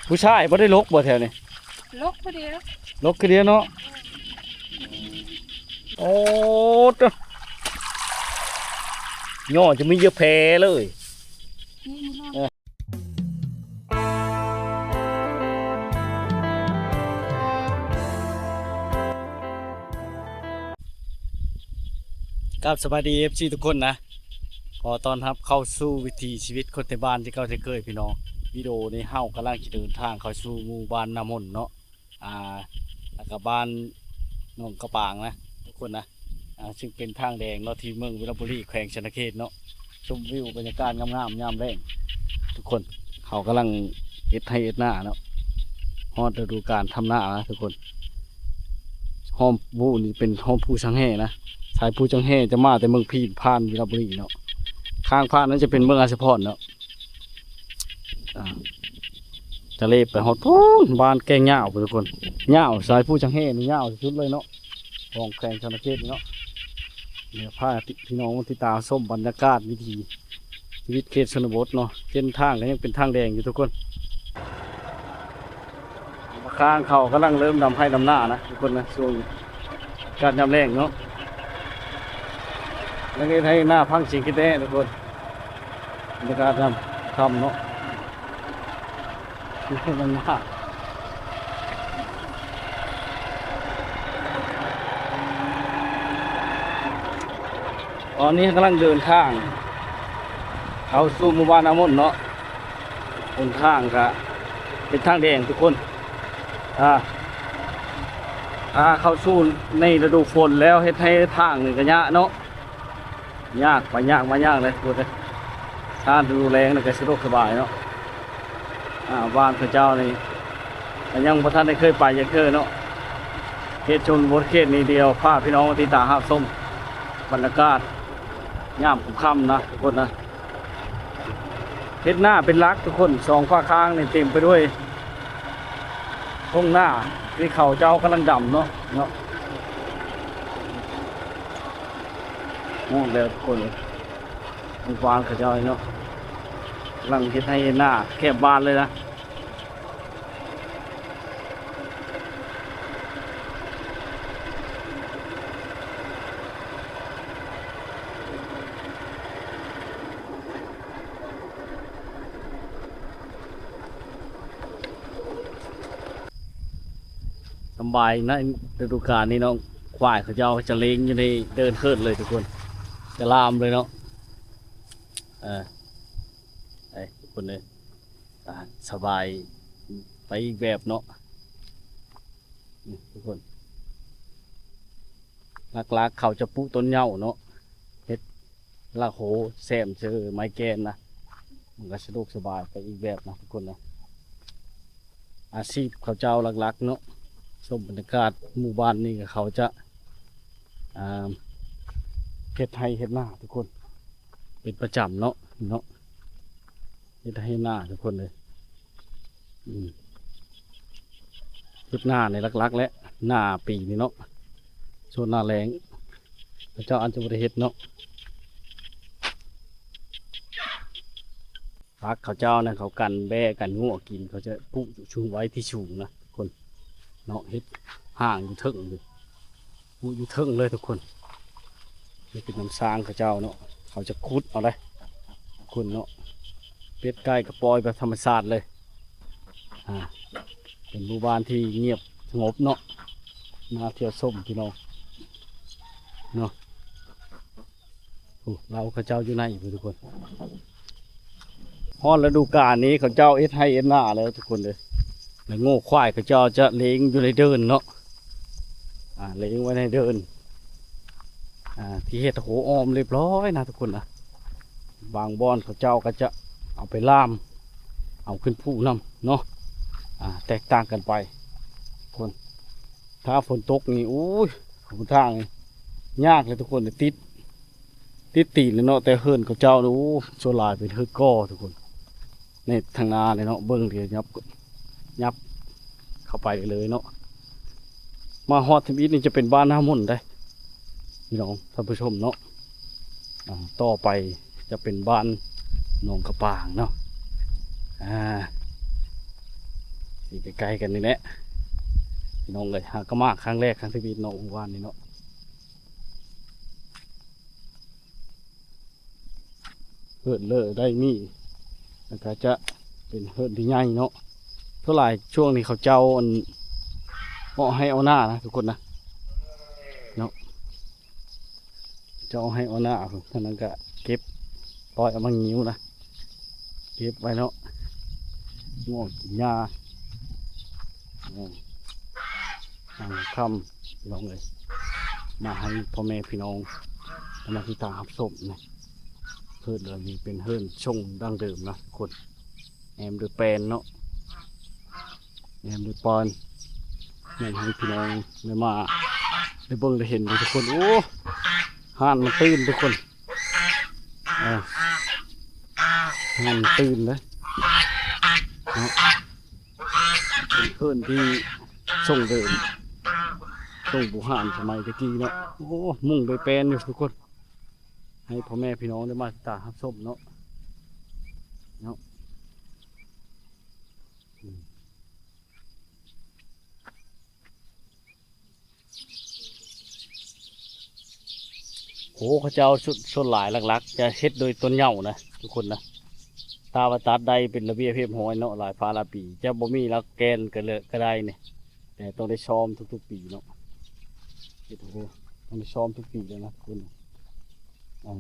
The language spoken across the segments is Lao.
ຜູ້ຊາຍບໍ່ໄດ້ລົກບໍ່ແຖວນີ້? ລົກຜູ້ດຽວ ລົກຄືດຽວເນາະ. ໂອ້ ໂຕ ຫຍ້ອຈະມີເຍອະແພເລີຍ. ກາບສະບາຍດີ ເອັຟຊີ ທຸກຄົນນະ, ຂໍຕ້ອນຮັບເຂົ້າສູ່ວິຖີຊີວິດຄົນໄທບ້ານທີ່ເກົ່າທີ່ເຄີຍ ພີ່ນ້ອງ. ວິດີໂອນີ້ເຮົາກຳລັງຈະເດີນທາງເຂົ້າສູ່ໝູ່ບ້ານນາມົນເນາະ, ອ່າ ແລ້ວກະບ້ານໜອງກະປາງນະ ທຸກຄົນນະ, ອ່າ ຊຶ່ງເປັນທາງແດງເນາະ ທີ່ເມືອງວິລະບູລີ ແຂວງສະຫວັນນະເຂດເນາະ. ຊົມວິວບັນຍາກາດງາມໆຍາມແລງ ທຸກຄົນ. ເຂົາກຳລັງເຮັດໄຮ່ເຮັດນາເນາະ, ຮອດລະດູການທຳນານະ ທຸກຄົນ. ຮ່ອມພູນີ້ເປັນຮ່ອມພູສັງແຫນະ, ສາຍພູສັງແຫຈະມາແຕ່ເມືອງພີນ ຜ່ານວິລະບູລີເນາະ, ຂ້າງຜ່ານນັ້ນຈະເປັນເມືອງອາດສະພອນເນາະ. ອ່າ ຈະເລບໄປຮອດພຸ້ນ ບ້ານແກ້ງຍາວພຸ້ນ ທຸກຄົນ. ຍາວ ສາຍພູສັງແຫນີ້ຍາວທີ່ສຸດເລີຍເນາະ ຂອງແຂວງສະຫວັນນະເຂດນີ້ເນາະ. ດຽວພາພີ່ນ້ອງຕິດຕາມຊົມບັນຍາກາດວິຖີຊີວິດເຂດຊົນນະບົດເນາະ. ເສັ້ນທາງກະຍັງເປັນທາງແດງຢູ່ ທຸກຄົນ. ຂ້າງເຂົາກຳລັງເລີ່ມດຳໄຮ່ດຳນານະ ທຸກຄົນນະ, ຊ່ວງອາກາດຍາມແລ້ງເນາະ. ແລ້ວເຮັດໄຮ່ນາພັງເສຍງກິນແດ່ ທຸກຄົນ. ບັນຍາກາດຍາມຄ່ຳເນາະ ມັນມາກ. ຕອນນີ້ກຳລັງເດີນທາງເຂົ້າສູ່ໝູ່ບ້ານນາມົນເນາະ. ຫົນທາງກະເປັນທາງແດງ ທຸກຄົນ. ອ່າ ຖ້າເຂົ້າສູ່ໃນລະດູຝົນແລ້ວ ເຮັດໄຮ່ທາງນີ້ກະຍາກເນາະ, ຍາກ ໄປຍາກມາຍາກເລີຍ ທຸກຄົນເອີຍ. ຖ້າລະດູແລ້ງນີ້ກະສະດວກສະບາຍເນາະ. ອ່າ ບ້ານເຂົາເຈົ້ານີ້ກະຍັງບໍ່ທັນໄດ້ເຄີຍໄປຈັກເທື່ອເນາະ, ເຂດຊົນນະບົດເຂດນີ້. ດຽວພາພີ່ນ້ອງມາຕິດຕາມຮັບຊົມບັນຍາກາດຍາມຄ່ຳນະ ທຸກຄົນນະ. ເຮັດນາເປັນຫຼັກ ທຸກຄົນ, ສອງຂ້າງທາງນີ້ເຕັມໄປດ້ວຍທົ່ງນາທີ່ເຂົາເຈົ້າກຳລັງດຳເນາະ ເນາະ. ໂອ້ ແລ້ວ ທຸກຄົນເອີຍ ໝູ່ບ້ານເຂົາເຈົ້າເນາະ ກຳລັງເຮັດໄຮ່ເຮັດນາແຄບບ້ານເລີຍນະ. ສະບາຍໃນລະດູການນີ້ເນາະ, ຄວາຍເຂົາເຈົ້າຈະເລງຢູ່ໃນເດີ່ນເຮີດເລີຍ ທຸກຄົນ, ຈະລາມເລີຍເນາະ. ເອີ ໄປ ທຸກຄົນເອີຍ. ອ່າ ສະບາຍໄປອີກແບບເນາະ ນີ້ ທຸກຄົນ. ຫຼັກໆເຂົາຈະປູກຕົ້ນເຫຍ້າເນາະ, ເຮັດລະໂຫແຊມເຊີໄມ້ແກ່ນນະ, ມັນກະສະດວກສະບາຍໄປອີກແບບນະ ທຸກຄົນນະ. ອາຊີບເຂົາເຈົ້າຫຼັກໆເນາະ, ຊົມບັນຍາກາດໝູ່ບ້ານນີ້ ເຂົາຈະ ອ່າ ເຮັດໄຮ່ເຮັດນາ ທຸກຄົນ, ເປັນປະຈຳເນາະ ເນາະ. ເຮັດໄຮ່ເຮັດນາ ທຸກຄົນເອີຍ. ອືມ ເຮັດນາໃນຫຼັກໆແຫຼະ ໜ້າປີນີ້ເນາະ, ຊ່ວງໜ້າແລ້ງເຂົາເຈົ້າອາດຈະບໍ່ໄດ້ເຮັດເນາະ. ຜັກເຂົາເຈົ້ານະ ເຂົາກັນແບ້ກັນງົວກິນ, ເຂົາຈະປູກຢູ່ສູງໄວ້ທີ່ສູງນະ ທຸກຄົນເນາະ, ເຮັດຮ່າງຢູ່ເທິງຢູ່ ປູກຢູ່ເທິງເລີຍ ທຸກຄົນ. ນີ້ເປັນນ້ຳສ້າງເຂົາເຈົ້າເນາະ, ເຂົາຈະຂຸດເອົາເດ້ ທຸກຄົນເນາະ. ເປັດໄກ່ກະປ່ອຍແບບທຳມະຊາດເລີຍ. ອ່າ ເປັນໝູ່ບ້ານທີ່ງຽບສະຫງົບເນາະ, ໜ້າທ່ຽວຊົມ ພີ່ນ້ອງເນາະ. ໂອ້ ລາວເຂົາເຈົ້າຢູ່ໃນພຸ້ນ ທຸກຄົນ. ຮອດລະດູການນີ້ເຂົາເຈົ້າເຮັດໄຮ່ເຮັດນາແລ້ວ ທຸກຄົນເອີຍ. ແລ້ວງົວຄວາຍເຂົາເຈົ້າຈະເລງຢູ່ໃນເດີ່ນເນາະ, ອ່າ ເລງໄວ້ໃນເດີ່ນ ອ່າ ທີ່ເຮັດໂຫອ້ອມຮຽບຮ້ອຍນະ ທຸກຄົນນະ. ບາງບ່ອນເຂົາເຈົ້າກະຈະເອົາໄປລ່າມ ເອົາຂຶ້ນພູນຳເນາະ, ອ່າ ແຕກຕ່າງກັນໄປ ທຸກຄົນ. ຖ້າຝົນຕົກນີ້ ໂອ້ຍ ຫົນທາງນີ້ຍາກເລີຍ ທຸກຄົນ, ຕິດ ຕິດຕີນເລີຍເນາະ. ແຕ່ເຮືອນເຂົາເຈົ້ານີ້ ໂອ້ ສ່ວນຫຼາຍເປັນເຮືອນກໍ່ ທຸກຄົນ. ໃນທາງໜ້ານີ້ເນາະ ເບິ່ງ ດຽວຫຍັບ ຫຍັບເຂົ້າໄປເລີຍເນາະ. ມາຮອດທຳອິດນີ້ຈະເປັນບ້ານນາມົນເດ້ ພີ່ນ້ອງທ່ານຜູ້ຊົມເນາະ. ອ່າ ຕໍ່ໄປຈະເປັນບ້ານໜອງກະປາງເນາະ. ອ່າ ໃກ້ໆກັນນີ້ແຫຼະ ພີ່ນ້ອງເອີຍ. ຫາກໍມາຄັ້ງແລກ ຄັ້ງທຳອິດເນາະ ໝູ່ບ້ານນີ້ເນາະ. ເຮີດເລີໄດ້ມີ ແລ້ວກໍຈະເປັນເຮີດທີ່ໃຫຍ່ເນາະ. ສ່ວນຫຼາຍຊ່ວງນີ້ເຂົາເຈົ້າ ອັນ ເອາະໄຮ່ເອາະນານະທຸກຄົນນະ ເນາະ. ເຈົ້າເອົາໄຮ່ເອົານາ ເທົ່ານັ້ນກະເກັບ ຕ້ອຍເອົາມາງິ້ວນະ ເກັບໄວ້ເນາະ ງອກກິນຫຍ້າ ອືມ ຫາຄ່ຳ ພີ່ນ້ອງເອີຍ ມາໃຫ້ພໍ່ແມ່ພີ່ນ້ອງໄດ້ມາຕິດຕາມຮັບຊົມນະ. ເຮີດເຫຼົ່ານີ້ເປັນເຮືອນຊົງດັ້ງເດີມນະທຸກຄົນ ແອ້ມດ້ວຍແປ້ນເນາະ ແອ້ມດ້ວຍປ້ອນ ແມ່ນໃຫ້ພີ່ນ້ອງໄດ້ມາ ໄດ້ເບິ່ງໄດ້ເຫັນເດ້ທຸກຄົນ. ໂອ້ ຮ້ານມັນຕື່ນທຸກຄົນ ເອີ ຮ້ານມັນຕື່ນເດ້ເນາະ. ເປັນເຮືອນທີ່ຊົງເດີມ ຊົງບູຮານສະໄໝແຕ່ກີ້ເນາະ. ໂອ້ ມຸງໂດຍແປ້ນຢູ່ທຸກຄົນ ໃຫ້ພໍ່ແມ່ພີ່ນ້ອງໄດ້ມາຕິດຕາມຮັບຊົມເນາະ ເນາະ ອືມ. ໂອ້ ເຂົາເຈົ້າ ສ່ວນ ສ່ວນຫຼາຍຫຼັກໆຈະເຮັດໂດຍຕົ້ນເຫຍ້ານະທຸກຄົນນະ. ຖ້າວ່າຕັດໄດ້ເປັນລະບຽບຮຽບຮ້ອຍເນາະ ຫຼາຍຟ້າຫຼາຍປີ ຈະບໍ່ມີຫຼັກແກ່ນກະເລີ ກະໄດ້ນີ້ ແຕ່ຕ້ອງໄດ້ຊອມທຸກໆປີເນາະ. ເຮັດ ໂອ້ໂຫ ຕ້ອງໄດ້ຊອມທຸກປີເລີຍນະທຸກຄົນ. ອ່າ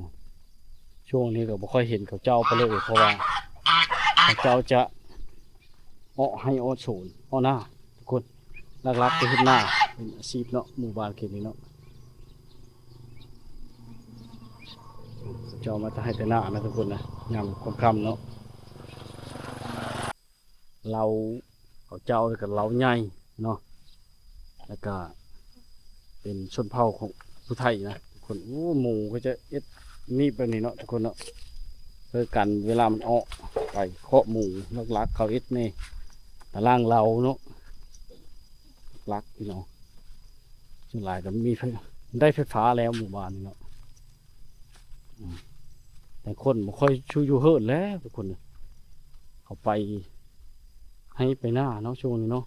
ຊ່ວງນີ້ກໍບໍ່ຄ່ອຍເຫັນເຂົາເຈົ້າປານໃດ ເພາະວ່າເຂົາເຈົ້າຈະເອາະໄຮ່ເອາະສວນເອາະນາທຸກຄົນ ຫຼັກໆຈະເຮັດນາເປັນອາຊີບເນາະ ໝູ່ບ້ານເຂດນີ້ເນາະ. ເຂົາເຈົ້າມາແຕ່ໄຮ່ແຕ່ນານະທຸກຄົນນະ ຍາມຄ່ຳໆເນາະ. ເຫຼົ່າເຂົາເຈົ້າ ແລ້ວກໍເຫຼົ່າໃຫຍ່ເນາະ ແລ້ວກໍເປັນຊົນເຜົ່າຂອງຜູ້ໄທນະທຸກຄົນ. ໂອ້ ໝູເຂົາຈະເຮັດໜີບແບບນີ້ເນາະທຸກຄົນເນາະ ເພື່ອກັນເວລາມັນອອກໄປເຄາະໝູ. ຫຼັກໆເຂົາເຮັດໃນຕາລ່າງເລົາເນາະ ຫຼັກໆ ພີ່ນ້ອງ. ສ່ວນຫຼາຍກໍມີໄຟ ໄດ້ໄຟຟ້າແລ້ວໝູ່ບ້ານນີ້ເນາະ. ອືມ ແຕ່ຄົນບໍ່ຄ່ອຍສູ່ຢູ່ເຮືອນແລ້ວທຸກຄົນ ເຂົາໄປໄຮ່ໄປນາເນາະ ຊ່ວງນີ້ເນາະ.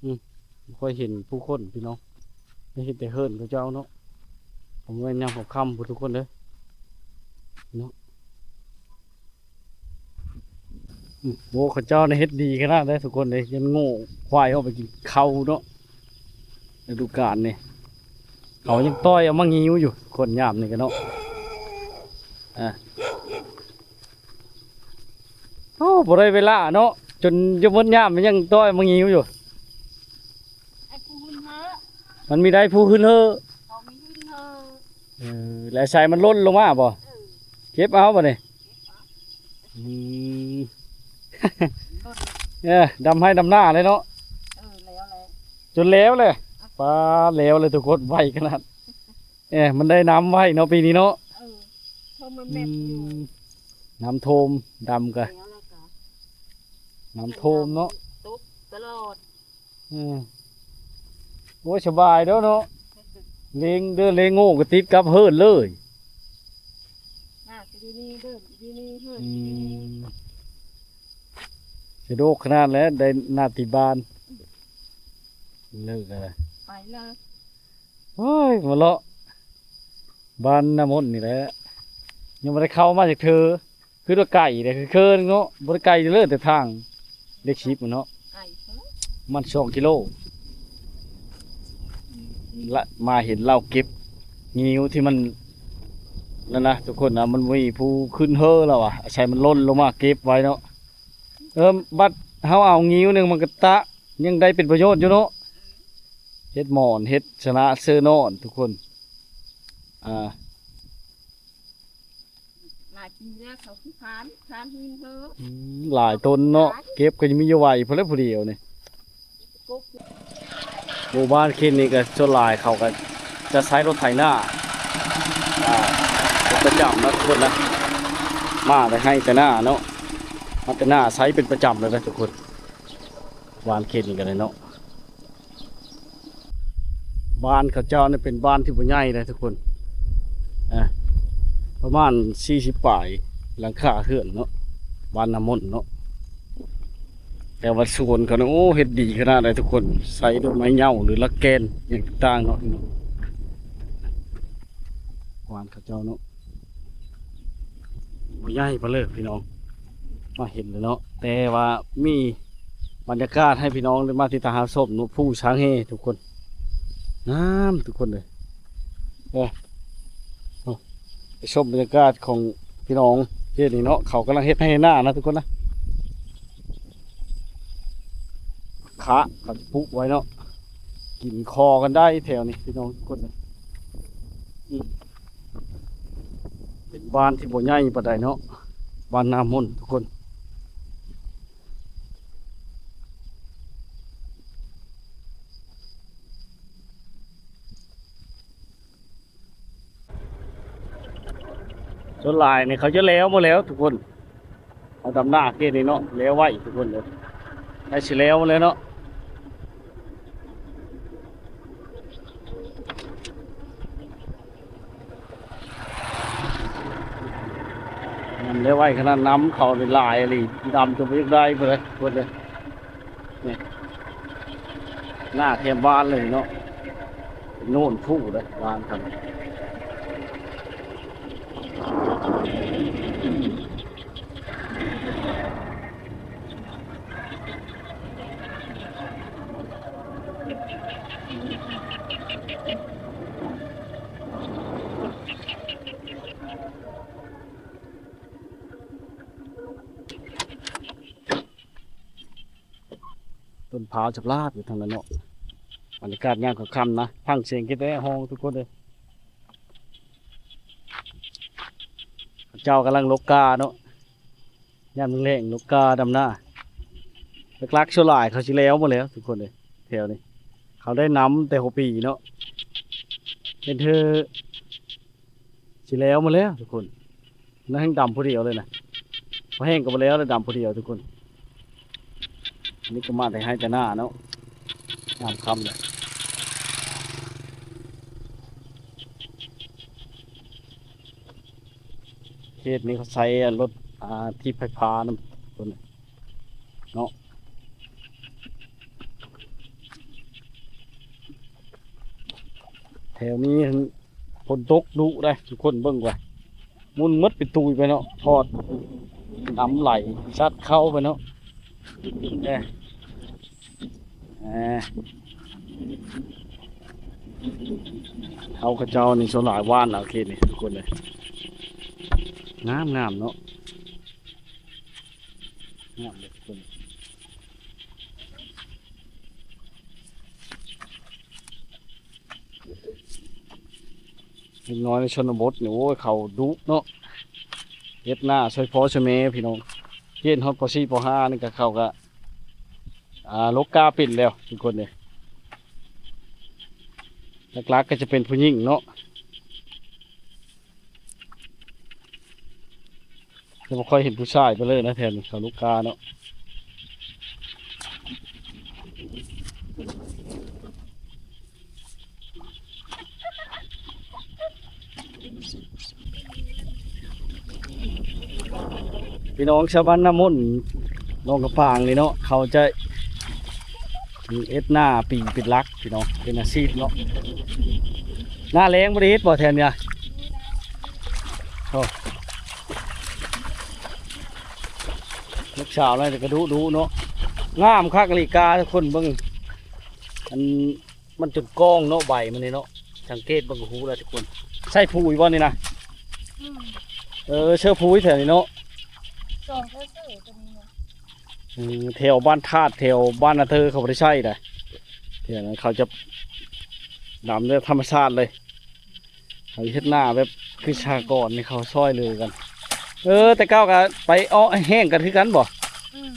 ອືມ ບໍ່ຄ່ອຍເຫັນຜູ້ຄົນພີ່ນ້ອງ ໄດ້ເຫັນແຕ່ເຮືອນເຂົາເຈົ້າເນາະ. ບໍ່ແມ່ນຍາມຄ່ຳພຸ້ນທຸກຄົນເດີເນາະ. ໂອ້ ເຂົາເຈົ້ານີ້ເຮັດດີຂະໜາດໃດທຸກຄົນເດ້ ຍັງໂງ່ຄວາຍອອກໄປກິນເຂົ້າເນາະ. ລະດູການນີ້ເຂົາຍັງຕ້ອຍເອົາມາງິ້ວຢູ່ ຄົນຍາມນີ້ກະເນາະ. ອ່າ ໂອ້ ບໍ່ໄດ້ເວລາເນາະ ຈົນຈະໝົດຍາມ ມັນຍັງຕ້ອຍມາງິ້ວຢູ່. ໄອ້ຜູ້ຫຶ້ນເຫີ ມັນມີໄດ້ຜູ້ຫຶ້ນເຫີ ເຂົາມີຫຶ້ນເຫີ. ເອີ ແລ້ວໃສມັນຫຼົ່ນລົງມາບໍ່? ເອີ ເກັບເອົາບັດນີ້. ອືມ ເອີ ດຳໄຮ່ດຳນາເລີຍເນາະ. ເອີ ແລ້ວແຫຼະ ຈົນແລ້ວແຫຼະ. ປາ ແລ້ວເລີຍທຸກຄົນ ໄວຂະໜາດ. ເອີ ມັນໄດ້ນ້ຳໄວເນາະປີນີ້ເນາະ. ເອີ ເພາະມັນແມັດຢູ່ ອືມ ນ້ຳຖ້ວມ ດຳກະ ແລ້ວລະກະ ນ້ຳຖ້ວມເນາະ ຕົກຕະຫຼອດ. ອືມ ໂອ້ຍ ສະບາຍເດີເນາະ ເລງເດີ ເລງໂງ່ກໍຕິດກັບເຮືອນເລີຍ. ໜ້າຊິຢູ່ນີ້ເດີ ຢູ່ນີ້ເຮືອນ ອືມ ຢູ່ນີ້ ສະດວກຂະໜາດແຫຼະ ໄດ້ໜ້າຕິດບ້ານ ເລີກອະໄລ ໄປເລີຍ. ໂອ້ຍ ມາເລາະບ້ານນ້ຳມົນນີ້ແຫຼະ ຍັງບໍ່ໄດ້ເຂົ້າມາຈັກເທື່ອ. ຄືວ່າໄກເດ້ ຄືເຄີເນາະ ບໍ່ໄດ້ໄກເລີຍ ແຕ່ທາງເລກສິບເນາະ ໄກເກີນ ມັນສອງກິໂລ. ລະມາເຫັນລາວເກັບງິ້ວທີ່ມັນນັ້ນນະທຸກຄົນນະ ມັນມີຜູ້ຂຶ້ນເຮີລາວວ່າ ອາໄສມັນຫຼົ່ນລົງມາເກັບໄວ້ເນາະ. ເອີ ບັດເຮົາເອົາງິ້ວໜຶ່ງ ມັນກະຕະ ຍັງໄດ້ເປັນປະໂຫຍດຢູ່ເນາະ ເຮັດໝອນ ເຮັດຊະນະເຊີນອນທຸກຄົນ. ອ່າ ຫຼາຍປີແລ້ວ ເຂົາຄືຄານ ຄານຫືນເຫີ ອືມ ຫຼາຍຕົນເນາະ ເກັບກໍຍັງມີຢູ່ໄວພຸ້ນແຫຼະຜູ້ດຽວນີ້. ໂອ້ ບ້ານເຂດນີ້ກໍສ່ວນຫຼາຍເຂົາກໍຈະໃຊ້ລົດໄຖນາ ອ່າ ເປັນປະຈຳນະທຸກຄົນນະ ມາແຕ່ໄຮ່ແຕ່ນາເນາະ ມາແຕ່ນາໃຊ້ເປັນປະຈຳເລີຍນະທຸກຄົນ. ບ້ານເຂດນີ້ກໍໄດ້ເນາະ ບ້ານເຂົາເຈົ້ານີ້ເປັນບ້ານທີ່ບໍ່ໃຫຍ່ເດ້ທຸກຄົນ ອ່າ ປະມານສີ່ສິບປາຍຫຼັງຄາເຮືອນເນາະ ບ້ານນ້ຳມົນເນາະ. ແຕ່ວ່າສວນເຂົານະ ໂອ້ ເຮັດດີຂະໜາດໃດທຸກຄົນ ໃສ່ດອກໄມ້ເຫຍ້າ ຫຼືລະແກນຫຍັງຕ່າງໆເນາະ ກວານເຂົາເຈົ້າເນາະ ບໍ່ໃຫຍ່ປານເລີຍພີ່ນ້ອງ ມາເຫັນແລ້ວເນາະ ແຕ່ວ່າມີບັນຍາກາດໃຫ້ພີ່ນ້ອງໄດ້ມາຕິດຕາມຮັບຊົມເນາະ ພູຊ້າງແຮ່ທຸກຄົນ ງາມທຸກຄົນເອີຍ ເອີ ໄປຊົມບັນຍາກາດຂອງພີ່ນ້ອງເຂດນີ້ເນາະ ເຂົາກຳລັງເຮັດໄຮ່ເຮັດນານະທຸກຄົນນະ ຂະເຂົາຈະປູກໄວ້ເນາະ ກິນຄໍກັນໄດ້ແຖວນີ້ພີ່ນ້ອງທຸກຄົນເອີຍ ອືມ ເປັນບ້ານທີ່ບໍ່ໃຫຍ່ປານໃດເນາະ ບ້ານນາມົນທຸກຄົນ. ສ່ວນຫຼາຍນີ້ເຂົາຈະແລ້ວໝົດແລ້ວທຸກຄົນ ເຮົາດຳນາເຂດນີ້ເນາະ ແລ້ວໄວທຸກຄົນເດີ ໃກ້ຊິແລ້ວແລ້ວເນາະ ມັນແລ້ວໄວຂະໜາດ ນ້ຳເຂົານີ້ຫຼາຍອີ່ຫຼີ ດຳຈົນບໍ່ຢາກໄດ້ພຸ້ນເດີ ພຸ້ນເດີ. ນີ້ ນາແຄມບ້ານເລີຍເນາະ ໂນນພູເດ້ບ້ານເຂົາ. ຕົ້ນພ້າວຈັບລາບຢູ່ທາງນັ້ນເນາະ ບັນຍາກາດຍາມຄ່ຳໆນະ ຟັງສຽງແຕ່ຮ້ອງທຸກຄົນເອີຍ ເຂົາເຈົ້າກຳລັງຫຼົກກ້າເນາະ ຍາມແລງຫຼົກກ້າດຳນາ ຫຼັກໆສ່ວນຫຼາຍເຂົາຊິແລ້ວໝົດແລ້ວທຸກຄົນເອີຍ ແຖວນີ້ ເຂົາໄດ້ນຳແຕ່ຫົວປີເນາະ ເຫັນເທື່ອ ຊິແລ້ວໝົດແລ້ວທຸກຄົນ ນັ້ນແຮ່ງດຳຜູ້ດຽວເລີຍນະ ພໍແຫ້ງກໍບໍ່ແລ້ວ ແລ້ວດຳຜູ້ດຽວທຸກຄົນ ອັນນີ້ກໍມາແຕ່ໄຮ່ແຕ່ນາເນາະ ຍາມຄ່ຳແລ້ວ ເຂດນີ້ເຂົາໃຊ້ລົດ ອ່າ ຖີບໄຟຟ້ານຳຄົນເນາະ ແຖວນີ້ ຝົນຕົກດຸໄດ໋ ທຸກຄົນເບິ່ງວ່າ ໝຸ່ນໝົດເປັນຕູຍໄປເນາະ ທອດ ນ້ຳໄຫຼຊັດເຂົ້າໄປເນາະ ເອີ ເອີ ເຮົາເຂົາເຈົ້ານີ້ສ່ວນຫຼາຍຫວ່ານເອົາເຂດນີ້ທຸກຄົນເອີຍ ງາມໆເນາະ ງາມເດ້ທຸກຄົນ. ເດັກນ້ອຍໃນຊົນນະບົດນີ້ ໂອ້ຍ ເຂົາດຸເນາະ ເຮັດນາຊ່ວຍພໍ່ຊ່ວຍແມ່ພີ່ນ້ອງ ຮຽນຮອດປໍສີ່ປໍຫ້ານີ້ກະ ເຂົາກະ ອ່າ ຫຼົກກ້າເປັນແລ້ວທຸກຄົນເອີຍ ຫຼັກໆກະຈະເປັນຜູ້ຍິງເນາະ. ແຕ່ບໍ່ຄ່ອຍເຫັນຜູ້ຊາຍປານໃດນະ ແຖວນີ້ເຂົາຫຼົກກ້າເນາະ ພີ່ນ້ອງຊາວບ້ານນາມົນ ໜອງກະປາງນີ້ເນາະ ເຂົາຈະ ເຮັດນາປີເປັນຫຼັກພີ່ນ້ອງ ເປັນອາຊີບເນາະ ນາແລ້ງບໍ່ໄດ້ເຮັດບໍ່ແຖວນີ້? ໂອ້ ລູກສາວລາວກະດຸໆເນາະ ງາມຄັກອີ່ຫຼີກ້າທຸກຄົນເບິ່ງ ອັນ ມັນຈົນກ້ອງເນາະ ໃບມັນນີ້ເນາະ ສັງເກດເບິ່ງກະຮູ້ແລ້ວທຸກຄົນ ໃສ່ປຸ໋ຍບໍ່ນີ້ນະ? ອືມ ເອີ ເຊື້ອປຸ໋ຍແຖວນີ້ເນາະ ສອງເທື່ອເຊື້ອໂຕນີ້ນະ ອືມ ແຖວບ້ານທາດ ແຖວບ້ານນາເຕີເຂົາບໍ່ໄດ້ໃສ່ໃດ໋ ແຖວນັ້ນເຂົາຈະດຳແບບທຳມະຊາດເລີຍ ເຂົາເຮັດນາແບບຄືສະຫະກອນນີ້ ເຂົາຊ່ອຍເຫຼືອກັນ ເອີ ແຕ່ເກົ່າກະໄປເອາະແຫ້ງກັນຄືກັນບໍ່? ອືມ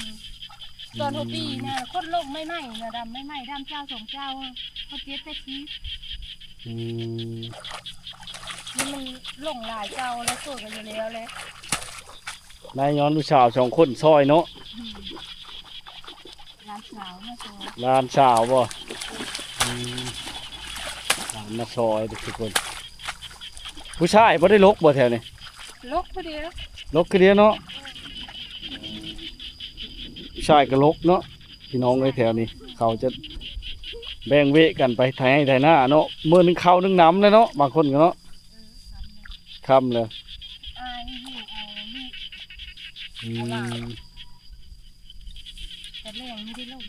ຕອນຫົວປີນະ ຄົນລົງໃໝ່ໆນະ ດຳໃໝ່ໆ ດຳເຈົ້າສອງເຈົ້າ ເຂົາເຈັດແປດສິບ ອືມ ນີ້ມັນລົງຫຼາຍເຈົ້າແລ້ວ ໂຕກະຢູ່ແລ້ວແຫຼະ ໄດ້ຍ້ອນລູກສາວສອງຄົນຊ່ອຍເນາະ ອືມ ຫຼານສາວມາຊ່ອຍ ຫຼານສາວບໍ່? ອືມ ຫຼານມາຊ່ອຍທຸກຄົນ ຜູ້ຊາຍບໍ່ໄດ້ຫຼົກບໍ່ແຖວນີ້? ຫຼົກຄືດຽວ ຫຼົກຄືດຽວເນາະ ຜູ້ຊາຍກະຫຼົກເນາະ ພີ່ນ້ອງເອີຍ ແຖວນີ້ເຂົາຈະແບ່ງເວະກັນໄປໄຖໄຮ່ໄຖນາເນາະ ມື້ໜຶ່ງເຂົ້າໜຶ່ງໜຳແຫຼະເນາະ ບາງຄົນກໍເນາະ. ເອີ ຄ່ຳແລ້ວ ອາຍຢູ່ ອາຍຢູ່ ອືມ ແຕ່ແລງບໍ່ໄດ້ລົງ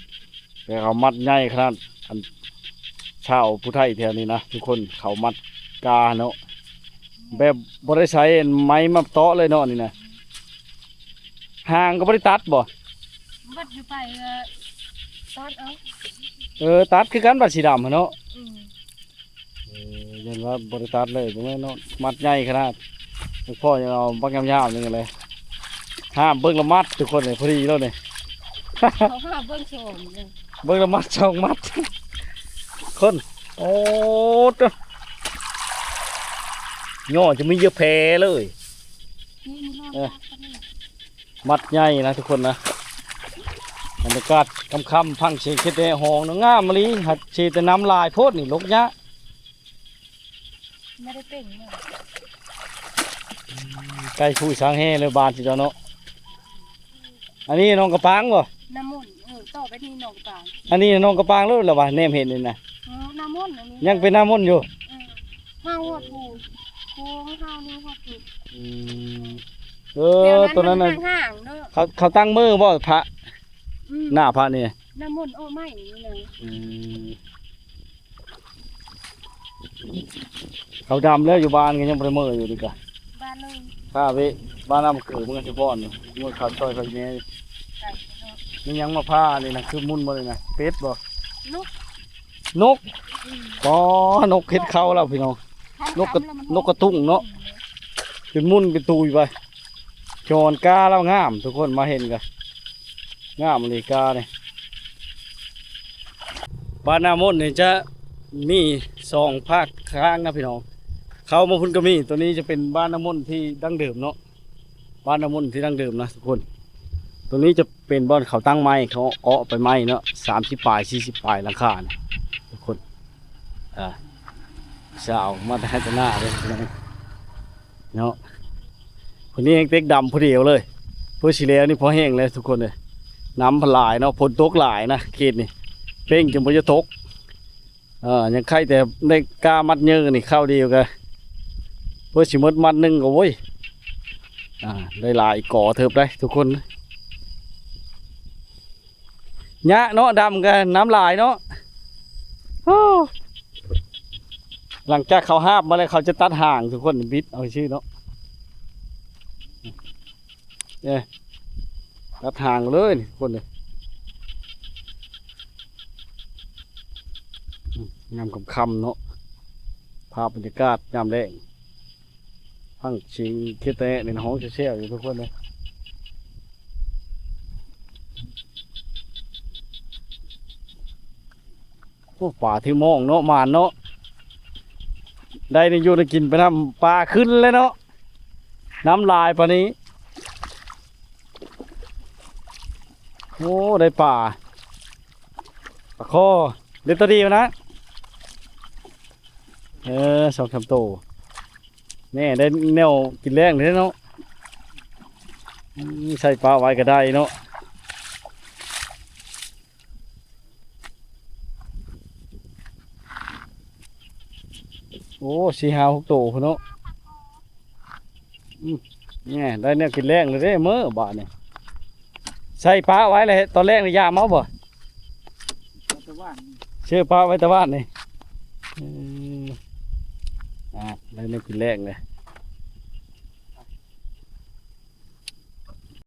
ແຕ່ເຂົາມັດໃຫຍ່ຂະໜາດ ອັນ ຊາວຜູ້ໄທແຖວນີ້ນະທຸກຄົນ ເຂົາມັດກາເນາະ ແບບບໍ່ໄດ້ໃຊ້ໄມ້ມາເຕາະເລີຍເນາະນີ້ນະ. ຫາງກໍບໍ່ໄດ້ຕັດບໍ່? ບັດຢູ່ໄປ ເອີ ຕັດເອົາ ເອີ ຕັດຄືກັນ ບັດສີດຳຫັ້ນເນາະ. ອືມ ເອີ ຢ້ານວ່າບໍ່ໄດ້ຕັດເລີຍ ບໍ່ແມ່ນເນາະ ມັດໃຫຍ່ຂະໜາດ. ພໍ່ຍັງເອົາບັກຍາມໆ ນີ້ແຫຼະ ຫ້າມເບິ່ງລະມັດທຸກຄົນເລີຍ ພໍດີແລ້ວນີ້ ເຂົາຫ້າມເບິ່ງສອງເລີຍ ເບິ່ງລະມັດສອງມັດ ຄົນ ໂອ້ ໂຕ ຍໍຈະມີເຍອະແພເລີຍ ນີ້ມີຮອດ ເອີ ມັດໃຫຍ່ນະທຸກຄົນນະ. ບັນຍາກາດຄ່ຳໆ ຟັງສຽງເຂດແດຮ້ອງນະ ງາມອີ່ຫຼີ ຫາກເສແຕ່ນ້ຳຫຼາຍໂພດນີ້ ລົງຍາກ ບໍ່ໄດ້ເປັນຫຍັງ ໃກ້ຄູຊ້າງແຮ່ເລີຍບ້ານຊິເຈົ້າເນາະ. ອັນນີ້ໜອງກະປາງບໍ່? ນ້ຳມົນ ເອີ ຕໍ່ໄປນີ້ໜອງກະປາງ ອັນນີ້ໜອງກະປາງໂລດລະວ່າ ແນມເຫັນນີ້ນະ ເອີ ນ້ຳມົນ ອັນນີ້ຍັງເປັນນ້ຳມົນຢູ່ ເອີ ເຮົາຮອດພູ ພູເຮົານີ້ຮອດພູ ອືມ ເອີ ແຖວນັ້ນ ໂຕນັ້ນນະ ມັນຫ່າງໆເນາະ ເຂົາ ເຂົາຕັ້ງມື້ບໍ່ພະ? ອືມ ໜ້າພະນີ້ ນ້ຳມົນອອກໃໝ່ນີ້ນະ ອືມ ເຂົາດຳແລ້ວ ຢູ່ບ້ານກໍຍັງບໍ່ໄດ້ເມືອຢູ່ນີ້ກະ ບ້ານເລີຍ ຖ້າໄປບ້ານນ້ຳເກີ ເມືອສະພອນ ເມືອເຂົ້າຊ່ອຍເຂົາແດ່ ໄກເນາະ ມີຫຍັງມາພານີ້ນະ ຄືໝຸ່ນບໍ່ນີ້ນະ ເປັດບໍ່? ນົກ ນົກ ອືມ ອໍ ນົກເຮັດເຂົ້າແລ້ວພີ່ນ້ອງ ນົກກະ ນົກກະຕຸ້ງເນາະ ເປັນໝຸ່ນເປັນຕູໄປ ຈອນກາລາວງາມ ທຸກຄົນມາເຫັນກະງາມອີ່ຫຼີການີ້. ບ້ານນາມົນນີ້ຈະມີສອງພາກທາງນະພີ່ນ້ອງ ເຂົ້າມາພຸ້ນກໍມີ ໂຕນີ້ຈະເປັນບ້ານນາມົນທີ່ດັ້ງເດີມເນາະ ບ້ານນາມົນທີ່ດັ້ງເດີມນະທຸກຄົນ. ໂຕນີ້ຈະເປັນບ່ອນເຂົາຕັ້ງໄມ້ ເຂົາເອາະໄປໄມ້ເນາະ ສາມສິບປາຍ ສີ່ສິບປາຍຫຼັງຄານະທຸກຄົນ. ອ່າ ສາວມາແຕ່ໄຮ່ແຕ່ນາເດ້ ເນາະ ຄົນນີ້ແຮງເຕັກດຳຜູ້ດຽວເລີຍ ເພື່ອຊິແລ້ວນີ້ພໍແຫ້ງແລ້ວທຸກຄົນເອີຍ. ນ້ຳມັນຫຼາຍເນາະ ຝົນຕົກຫຼາຍນະເຂດນີ້ ເປັ່ງຈົນບໍ່ຢາກຕົກ. ເອີ ຍັງໄຄແຕ່ໄດ້ກ້າມັດເຍີນີ້ ຄາວດຽວກະເພື່ອຊິໝົດມັດໜຶ່ງກໍ ໂອ້ຍ ອ່າ ໄດ້ຫຼາຍກໍເຕີບໄດ໋ທຸກຄົນ. ຍາກເນາະ ດຳກະນ້ຳຫຼາຍເນາະ. ໂອ້ ຫຼັງຈາກເຂົາຫາບມາແລ້ວ ເຂົາຈະຕັດຫາງທຸກຄົນ ບິດເອົາຊື່ເນາະ. ເອີ ຕັດຫາງເລີຍນີ້ຄົນເອີຍ. ອືມ ຍາມຄ່ຳໆເນາະ ພາບບັນຍາກາດຍາມແລງ ຟັງສຽງເຂດແຕະນີ້ຮ້ອງແຊວໆຢູ່ທຸກຄົນເອີຍ. ໂອ້ ປາຖືມອງເນາະ ໝານເນາະ ໄດ້ແນວຢູ່ແນວກິນໄປນຳ ປາຂຶ້ນເລີຍເນາະ ນ້ຳຫຼາຍປານນີ້. ໂອ້ ໄດ້ປາ ປາຄໍ່ ເລັກໂຕດຽວນະ. ເອີ ສອງສາມໂຕ ແນ່ ໄດ້ແນວກິນແລງເດ້ເນາະ. ອືມ ໃສ່ປາໄວ້ກໍໄດ້ເນາະ. ໂອ້ ສີ່ຫ້າຫົກໂຕພຸ້ນເນາະ. ອືມ ແນ່ ໄດ້ແນວກິນແລງແລ້ວເດ້ ເມີບາດນີ້. ໃສ່ປາໄວ້ແລ້ວ ຕອນແລງນີ້ຢາມເອົາບໍ່? ເອົາແຕ່ວານນີ້ ເຊື່ອປາໄວ້ແຕ່ວານນີ້. ເອີ ອ່າ ໄດ້ແນວກິນແລງເລີຍ.